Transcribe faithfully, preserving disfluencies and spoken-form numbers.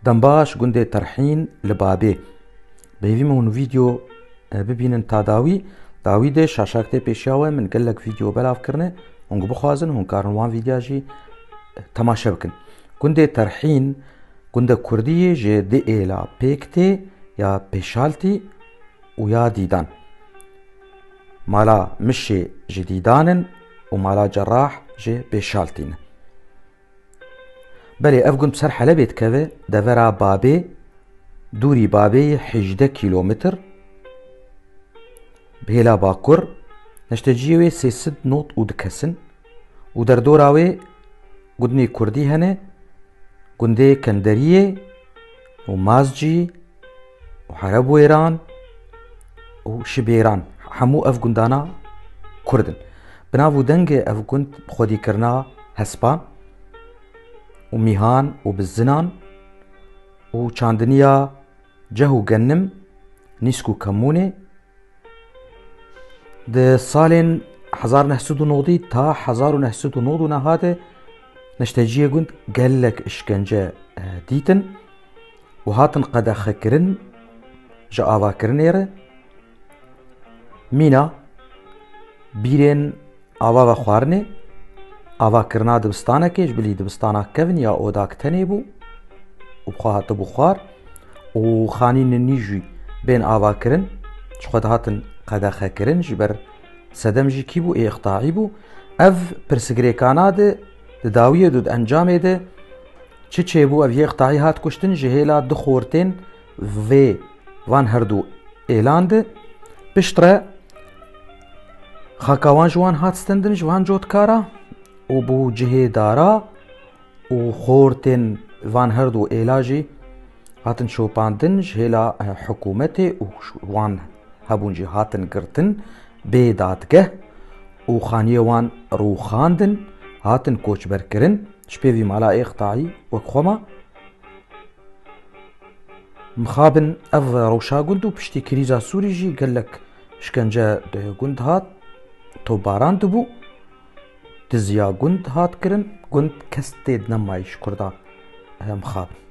Dembaş, gundê Terhîn li Babê. Bi hêvî min hûn vîdeo, e, bibînin ta dawî. Dawî de şaşak tê pêşiya we, min gelek vîdeo belav kirine. Hûn bixwazin, hûn karin wan vîdya jî, e, temaşe bikin. Gundê Terhîn, gundek kurdî yê ji di êla pêk tê ya Pêşaltî û ya Dîdan. Mala Mişê ji Dîdan in û mala Cerrah ji Pêşaltî ne. Belê, ev gund bi ser Helebê dikeve, devera Babê, dûrî Babê yê hejdeh kîlometr, bi hêla bakur, neşteciyê wê sê sed nod û du kes in û derdora wê gundê kurdî hene, gundê Kenderiyê û Mazcî û Herebwêran û Şibêran, hemû ev gundana kurd in. Bi nav û dengê ev gund xwedîkirina hespan û mîhan û bizinan û çandiniya ceh û genim, nîsk û kemûnê. Di salên hezar neh sed û nodî ta hezar û neh sed û nod û neh de neşteciyê gund gelek işkence, e, dîtin û hatin qedexekirin ji avakirinê re. Mîna bîrên ava vexwarinê, avakirina dibistanekê, ji bilî dibistana kevn ya odak tenê bû û bi xwe hatibû xwar û xanî ninî jî bên avakirin, ji xwe dihatin qedexekirin, ji ber sedem jî kî bû, ê îqtaî bû. Ev pirsgirêkana di, di dawiyê de, di encamê de çi çêbû, ev yê îqtaî hat kuştin ji hêla du xortên vê van her du êlan de. Piştre xaka wan ji wan hat stendin, ji van cotkara û bû cihê dara û xortên van her du êla jî hatin şopandin ji hêla, eh, hikûmetê û ş-, wan hebûn jî hatin girtin bê dadgeh û xaniyê wan rûxandin, hatin koçberkirin. Ji pê vî mala ê îqtaî wek xwe ma. Mixabin ev rewşa gund û piştî krîza Sûrî jî gelek şkence di gund hat, topbaran dibû, diziya gund hat kirin, gund kes tê di nemayî ji kurda, eh, mixabin.